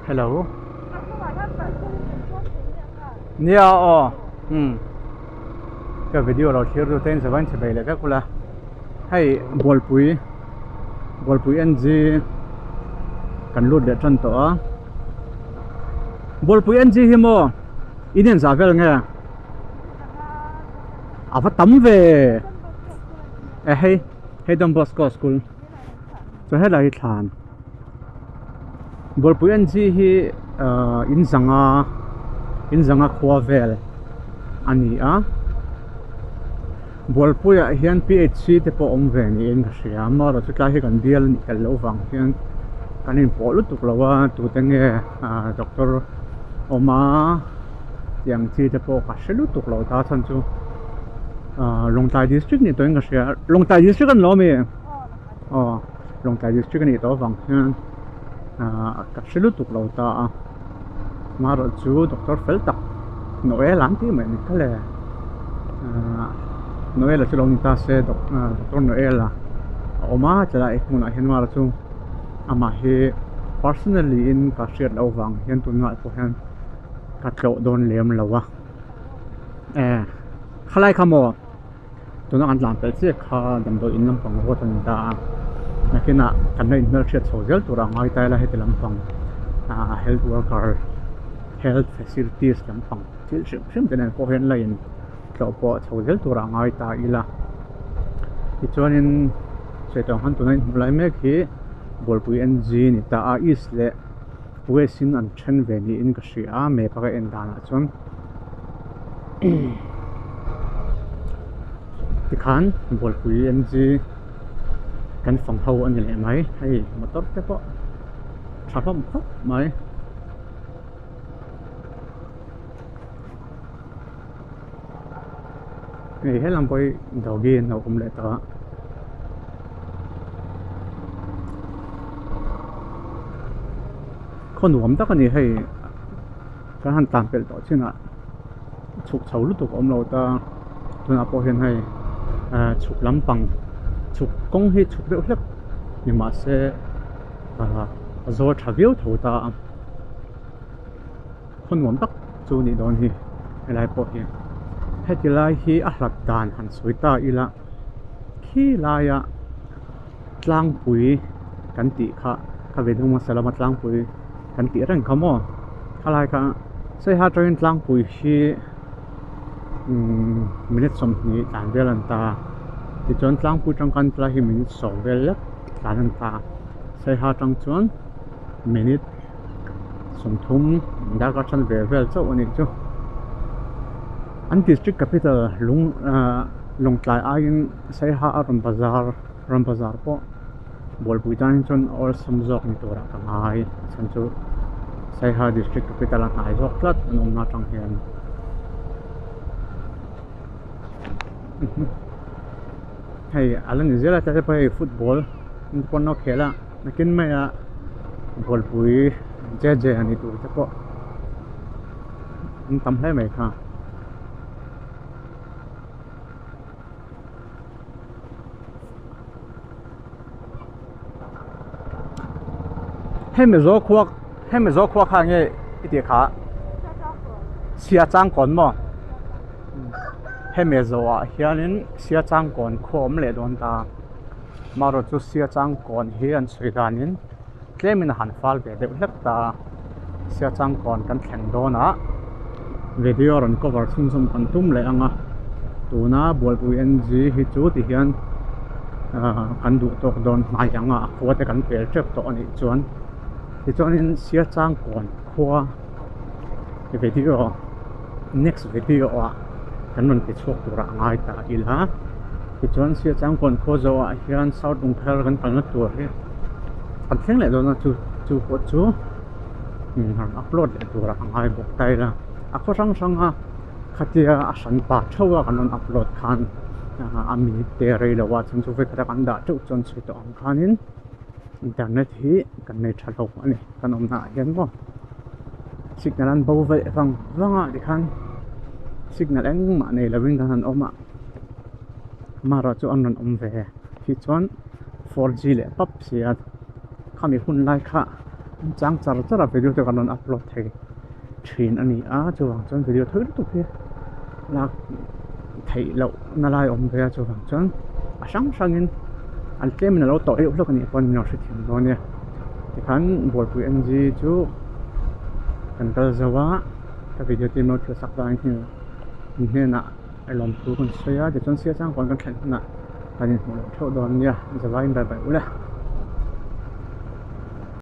Hello. Nia aw. Um. Ka video lo thlir tu te in savain chhe ve leh vek ula. Hei Bualpui Bualpui NG kan lut leh tan tawh a. Bualpui NG hi maw in en zah vel nge? A va tam ve. E hei hei Don Bosco school. Chuan helai hi thlan. Bualpui NG hi ahh in zanga in zanga khua vel a ni a. Bualpuiah hian PHC te pawh awm ve niin ka hria amaherawhchu chu tlai hi kan bial a nih tel loh vang hian kan inpawh lutuk lo a tute nge ahh doctor awm a tih ang chi te pawh ka hre lutuk lo ta chhan chu ahh Lawngtlai district ni tawhin ka hria Lawngtlai district a ni lo ami aw Lawngtlai district a nih tawh avang hian ahh ka hre lutuk lo ta a. Amaherawhchu doctor fel tak Noel an tih mai ni kha le ahh Noel a chu lo ni ta se doctor Noel a awm a chulai hmunah hian amaherawhchu amah hi personally in ka hriat loh vang hian tunah pawh hian ka tlawh dawn lem lo a eh khalai kha maw. Tuna kan tlan pelh chiah kha damdawi in lampang ruat a ni ta a, nakinah kan la inhmelhriat chho zel tur a ngai ta ila heti lampang ah health worker health facilities lampang thil hrim hrim te nen pawh hian la in tlawh pawh chho zel tur a ngai ta ila tichuanin sawi tawh ang khan tuna inhmuh lai mek hi Bualpui NG a ni ta a east leh west in an then ve niin ka hria a map a ka en danah chuan. Tikhan Bualpui NG kan fang ho a ni leh mai hei motor te pawh tha hlawm khawp mai. Hei helam pawh hi doggy an lo awm leh tawh a. Khaw nuam tak a ni hei. Kan han tlan pelh tawh chinah chhuk chho lutuk a awm lo ta tunah pawh hian hei ah chhuk lampang chhuk kawng hi chhuk deuh hlek ni mahse ah a zawl tha viau tho ta a khaw nuam tak chu a nih dawn hi helai pawh hi heti lai hi a hlat dan han sawi ta ila khi laia tlangpui kan tih kha ka ve deuh hmasa lama tlangpui kan tih reng kha maw khalai kha saiha atangin tlangpui hi umm minute 20 tlan vel a ni ta tichuan tlangpui atang khan tlai hi minute 10 vel lek tlan a ni ta saiha atang chuan minute 30 darkar then ve vel chauh a nih chu an district capital lung ahh lawngtlai aiin saiha a rawn bazar. Ram bazar pawh bualpui tan hi chuan awlsam zawk ni turah ka ngai a chhan chu Saiha district capital a hnai zawk tlat an awmna atang hian hei a la ni zel a tlai te pawh hei football an pawn a khel a nakin maia bualpui je je a ni tur te pawh an tam hle mai kha. Hemi zo khua hemi zo khua kha nge i tih kha sia changkawn maw hemi zawhah hianin sia changkawn khua awm leh dawn ta amaherawhchu chu sia changkawn hi an sawi danin tlemin a han fal ve deuh hlek ta a sia changkawn kan thleng dawn a video rawn cover chhunzawm kan tum leh ang a tuna bualpui NG hi chu ti hian ah kan duh tawk dawn hnai ang a a khua te kan pel tep tawh a nih chuan tichuanin sia changkawn khua video next video ah kan rawn ti chhuak turah a ngai ta ila tichuan sia changkawn khua zawhah hian south lungphel kan kalna tur hi. Kan thleng leh dawn a chu chu pawh chu rawn upload leh turah a ngai bawk ta ila a khaw hrang hrang a khatia a hran pa theuh a kan rawn upload khan a minute te rei lo a chuan chu vek khat a kan dah teuh chuan chhui tawh ang khanin internet hi kan nei tha lo a ni kan awmna ah hian maw signal an bo veih vang vang a tikhan signal engmah nei lovin kan han awm a amaherawhchu chu an rawn awm ve hi chuan. 4G leh pap si a khami hun lai kha Chang char char a video te kan rawn upload thei thin a ni a chuvang chuan video thawi lutuk hi lak theih loh na lai a awm ve a chuvang chuan a hrang hrang in an tlem in a lo tawh deuh hlawk a nih pawhin min lo hrethiam dawn nia tikhan bualpui N G chu kan kal zo a ka video te min lo thil sak vangin hei in hnenah lawmthu kan sawi a tichuan sial changkawn kan thlen hunah kan inhmuh loh theuh dawn nia zavaiin bye bye ule.